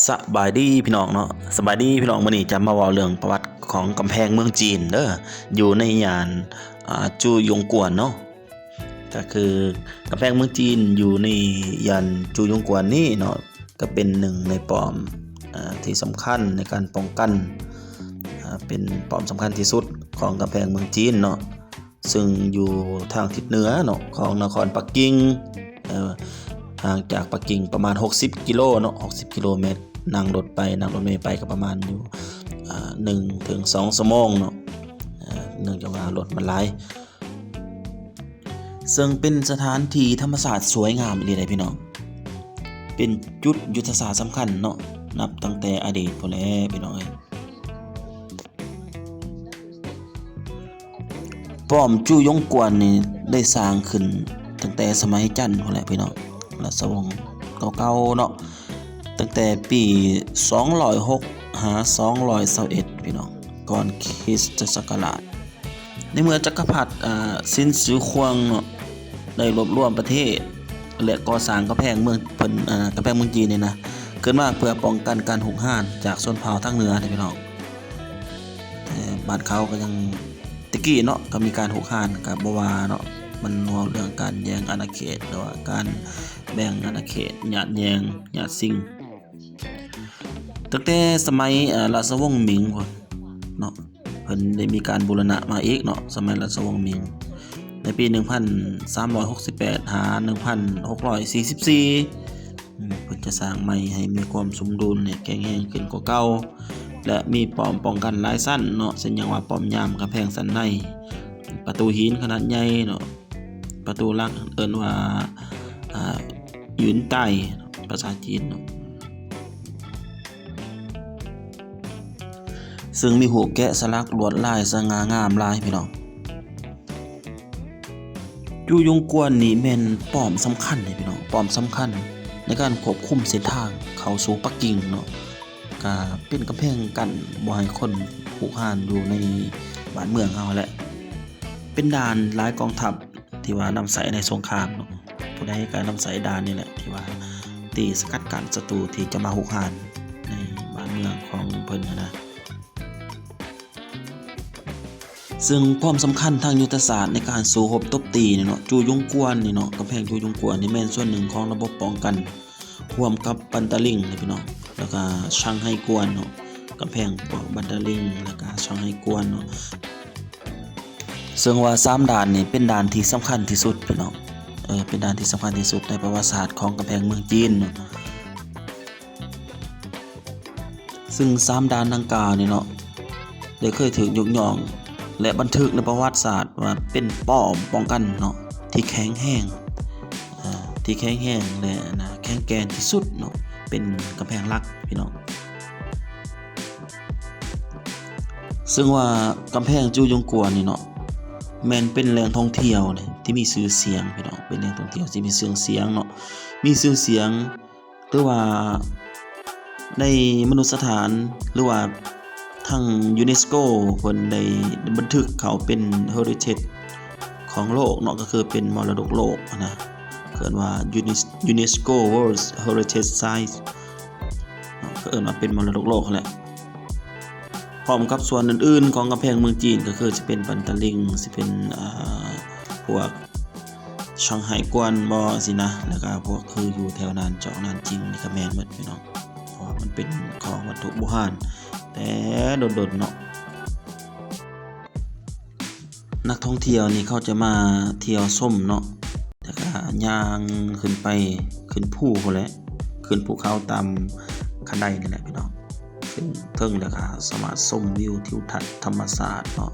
ສະບາຍດີພີ່ນ້ອງເນາະ ສະບາຍດີພີ່ນ້ອງ. ມື້ນີ້ຈະມາເວົ້າເລື່ອງປະຫວັດຂອງກຳແພງເມືອງຈີນເດີ ຢູ່ໃນຍ່ານ ອ່າ ຈູຢົງກວນເນາະ. ກໍຄືກຳແພງເມືອງຈີນຢູ່ໃນຍ່ານຈູຢົງກວນນີ້ເນາະ ກໍເປັນໜຶ່ງໃນປ້ອມ ອ່າ ທີ່ສຳຄັນໃນການປ້ອງກັນ ອ່າ ເປັນປ້ອມສຳຄັນທີ່ສຸດຂອງກຳແພງເມືອງຈີນເນາະ. ເຊິ່ງຢູ່ທາງທິດເໜືອເນາະ ຂອງນະຄອນປັກກິ່ງ ເອີ ຫ່າງຈາກປັກກິ່ງປະມານຫົກສິບກິໂລເນາະ ຫົກສິບກິໂລແມັດ. ນັ່ງລົດໄປ ນັ່ງລົດເມໄປກໍປະມານຢູ່ ອ່າ ໜຶ່ງເຖິງສອງຊົ່ວໂມງເນາະ ເອີ ເນື່ອງຈາກວ່າລົດມັນຫຼາຍ. ເຊິ່ງເປັນສະຖານທີ່ທຳມະຊາດສວຍງາມອີ່ຫຼີເດ້ພີ່ນ້ອງ ເປັນຈຸດຍຸດທະສາດສຳຄັນເນາະ ນັບຕັ້ງແຕ່ອະດີດພຸ້ນແຫຼະພີ່ນ້ອງເອີຍ. ປ້ອມຈູຢົງກວນນີ້ໄດ້ສ້າງຂຶ້ນຕັ້ງແຕ່ສະໄໝຈັນພຸ້ນແຫຼະພີ່ນ້ອງ ລາຊະວົງເກົ່າໆເນາະ ຕັ້ງແຕ່ປີສອງຮ້ອຍຫົກຫາສອງຮ້ອຍຊາວເອັດ ພີ່ນ້ອງ ກ່ອນຄຣິສຕະສັກກະລາດ. ໃນເມື່ອຈັກກະພັດ ເອີ ຊິນຊືຄວາງເນາະ ໄດ້ລວບລວມປະເທດ ແລະ ກໍ່ສ້າງກຳແພງເມືອງເພິ່ນ ເອີ ກຳແພງເມືອງຈີນນີ້ນະ ຂຶ້ນມາເພື່ອປ້ອງກັນການຮຸກຮານຈາກຊົນເຜົ່າທາງເໜືອເດ້ພີ່ນ້ອງ. ແຕ່ບ້ານເຂົາກໍຍັງ ແຕ່ກີ້ເນາະ ກໍມີການຮຸກຮານ ກໍບໍ່ວ່າເນາະ ມັນເວົ້າເລື່ອງການແຍ່ງອານາເຂດ ຫຼືວ່າການແບ່ງອານາເຂດ ຍາດແຍ່ງ ຍາດຊິງ. ຕັ້ງແຕ່ສະໄໝ ເອີ ລາຊະວົງມິງພຸ້ນເນາະ ເພິ່ນໄດ້ມີການບູລະນະມາອີກເນາະ ສະໄໝລາຊະວົງມິງ ໃນປີໜຶ່ງພັນສາມຮ້ອຍຫົກສິບແປດ ຫາ ໜຶ່ງພັນຫົກຮ້ອຍສີ່ສິບສີ່ ເພິ່ນຈະສ້າງໃໝ່ໃຫ້ມີຄວາມສົມດຸນ ແລະ ແຂງແຮງຂຶ້ນກວ່າເກົ່າ ແລະ ມີປ້ອມປ້ອງກັນຫຼາຍຊັ້ນເນາະ ເຊັ່ນຢ່າງວ່າປ້ອມຍາມກຳແພງຊັ້ນໃນ, ປະຕູຫີນຂະໜາດໃຫຍ່ເນາະ, ປະຕູຫຼັກເອີ້ນວ່າ ອ່າ ຢຸນໄຕ ພາສາຈີນເນາະ. ເຊິ່ງມີຮູບແກະສະຫຼັກລວດລາຍສະຫງ່າງາມຫຼາຍພີ່ນ້ອງ. ຈູຢົງກວນນີ້ແມ່ນປ້ອມສຳຄັນເດ້ພີ່ນ້ອງ, ປ້ອມສຳຄັນໃນການຄວບຄຸມເສັ້ນທາງເຂົ້າສູ່ປັກກິ່ງເນາະ, ກະເປັນກຳແພງກັ້ນບໍ່ໃຫ້ຄົນຮຸກຮານຢູ່ໃນບ້ານເມືອງເຮົາແຫຼະ, ເປັນດ່ານຫຼາຍກອງທັບ ທີ່ວ່ານຳໃຊ້ໃນສົງຄາມເນາະ, ຜູ້ໃດກໍນຳໃຊ້ດ່ານນີ້ແຫຼະ ທີ່ວ່າຕີສະກັດກັ້ນສັດຕູທີ່ຈະມາຮຸກຮານໃນບ້ານເມືອງຂອງເພິ່ນຫັ້ນນະ. ເຊິ່ງຄວາມສຳຄັນທາງຍຸດທະສາດໃນການສູ້ຮົບຕົບຕີນີ້ເນາະ, ຈູຢົງກວນນີ້ເນາະ, ກຳແພງຈູຢົງກວນນີ້ແມ່ນສ່ວນໜຶ່ງຂອງລະບົບປ້ອງກັນ ຮ່ວມກັບບັນຕາລິງເນາະພີ່ນ້ອງ ແລ້ວກະຊາງໄຮກວນເນາະ, ກຳແພງພວກບັນຕາລິງ ແລ້ວກະຊາງໄຮກວນເນາະ. ເຊິ່ງວ່າສາມດ່ານນີ້ເປັນດ່ານທີ່ສຳຄັນທີ່ສຸດພີ່ນ້ອງ, ເອີ ເປັນດ່ານທີ່ສຳຄັນທີ່ສຸດໃນປະຫວັດສາດຂອງກຳແພງເມືອງຈີນເນາະ. ເຊິ່ງສາມດ່ານດັ່ງກ່າວນີ້ເນາະ ໄດ້ເຄີຍຖືກຍົກຍ້ອງ ແລະ ບັນທຶກໃນປະຫວັດສາດວ່າເປັນປ້ອມປ້ອງກັນເນາະ ທີ່ແຂງແຮງ ເອີ ທີ່ແຂງແຮງ ແລະ ນະ ແຂງແກ່ນທີ່ສຸດເນາະ, ເປັນກຳແພງຫຼັກພີ່ນ້ອງ. ເຊິ່ງວ່າກຳແພງຈູຢົງກວນນີ້ເນາະ ແມ່ນເປັນແຫຼ່ງທ່ອງທ່ຽວທີ່ມີຊື່ສຽງພີ່ນ້ອງ, ເປັນແຫຼ່ງທ່ອງທ່ຽວທີ່ມີຊື່ສຽງເນາະ, ມີຊື່ສຽງ ຫຼືວ່າໃນມະນຸດສະຖານ ຫຼືວ່າທາງຢູເນສໂກເພິ່ນໄດ້ບັນທຶກເຂົ້າເປັນ Heritage ຂອງໂລກເນາະ, ກໍຄືເປັນມໍລະດົກໂລກນະ, ເອີ້ນວ່າ UNESCO World Heritage Site ເນາະ, ກໍເອີ້ນວ່າເປັນມໍລະດົກໂລກຫັ້ນແຫຼະ. ພ້ອມກັບສ່ວນອື່ນໆຂອງກຳແພງເມືອງຈີນ ກໍຄືຊິເປັນບັນຕາລິງ ຊິເປັນ ອ່າ ພວກ ຊາງໄຮກວນບໍ ຊີ້ນະ, ແລ້ວກະພວກຄືຢູ່ແຖວນານຈອກນານຈິງນີ້ກະແມ່ນໝົດພີ່ນ້ອງ, ເພາະວ່າມັນເປັນຂອງວັດຖຸບູຮານແຕ່ດົນໆເນາະ. ນັກທ່ອງທ່ຽວນີ້ເຂົາຈະມາທ່ຽວຊົມເນາະ, ແລ້ວກະຍ່າງຂຶ້ນໄປ ຂຶ້ນພູພຸ້ນແຫຼະ, ຂຶ້ນພູເຂົາຕາມຂັ້ນໄດນີ້ແຫຼະພີ່ນ້ອງ. ຂຶ້ນເທິງແລ້ວກະສາມາດຊົມວິວທິວທັດທຳມະຊາດເນາະ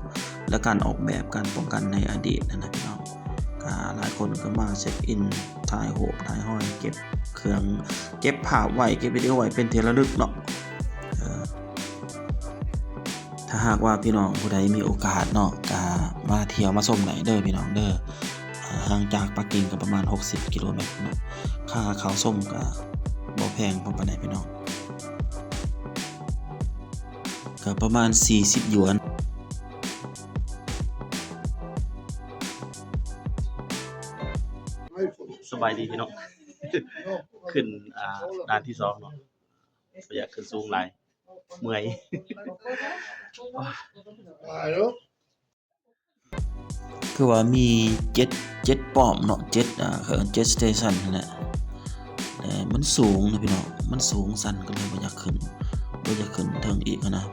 ແລະ ການອອກແບບການປ້ອງກັນໃນອະດີດຫັ້ນນະພີ່ນ້ອງ. ກະຫຼາຍຄົນກໍມາເຊັກອິນ ຖ່າຍຮູບ ຖ່າຍຮອຍ ເກັບເຄື່ອງ ເກັບພາບໄວ້ ເກັບວິດີໂອໄວ້ເປັນທີ່ລະລຶກເນາະ. ເອີ ຖ້າຫາກວ່າພີ່ນ້ອງຜູ້ໃດມີໂອກາດເນາະ ກະມາທ່ຽວມາຊົມໄດ້ເດີພີ່ນ້ອງເດີ. ເອີ ຫ່າງຈາກປັກກິ່ງກໍປະມານຫົກສິບກິໂລແມັດເນາະ, ຄ່າເຂົ້າຊົມກໍບໍ່ແພງພໍປານໃດພີ່ນ້ອງ. ກໍປະມານສີ່ສິບຢວນ. ສະບາຍດີພີ່ນ້ອງ, ຂຶ້ນ ອ່າ ດ່ານທີສອງເນາະ, ບໍ່ຢາກຂຶ້ນສູງຫຼາຍ ເມື່ອຍ. ຄືວ່າມີເຈັດ ເຈັດປ້ອມເນາະ ເຈັດ ອ່າ ເຂົາເອີ້ນເຈັດສະເຕຊັນຫັ້ນແຫຼະ. ແຕ່ມັນສູງນະພີ່ນ້ອງ ມັນສູງຊັນ ກໍເລີຍບໍ່ຢາກຂຶ້ນ ບໍ່ຢາກຂຶ້ນເທິງອີກຫັ້ນນະ.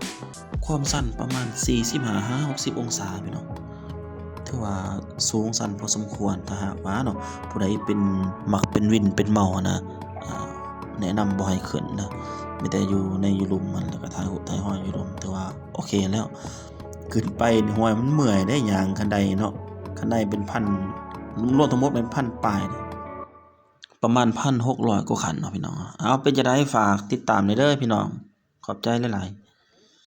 ຄວາມຊັນປະມານສີ່ສິບຫ້າຫາຫົກສິບອົງສາພີ່ນ້ອງ ຖືວ່າສູງຊັນພໍສົມຄວນ. ຖ້າຫາກວ່າເນາະ ຜູ້ໃດເປັນ ມັກເປັນວິນເປັນເມົາຫັ້ນນະ ອ່າ ແນະນຳບໍ່ໃຫ້ຂຶ້ນນະ ມີແຕ່ຢູ່ໃນ ຢູ່ລຸ່ມຫັ້ນ ແລ້ວກໍຖ່າຍຮູບຖ່າຍຮອຍຢູ່ລຸ່ມ ຖືວ່າໂອເຄແລ້ວ. ຂຶ້ນໄປນີ້ ຫ້ວຍ ມັນເມື່ອຍເດ້ ຍ່າງຂັ້ນໄດເນາະ ຂັ້ນໄດເປັນພັນ ລວມທັງໝົດແມ່ນພັນປາຍ ປະມານພັນຫົກຮ້ອຍກວ່າຂັ້ນເນາະພີ່ນ້ອງ. ເອົາ ເປັນຈັ່ງໃດ ຝາກຕິດຕາມແດ່ເດີພີ່ນ້ອງ ຂອບໃຈຫຼາຍໆ.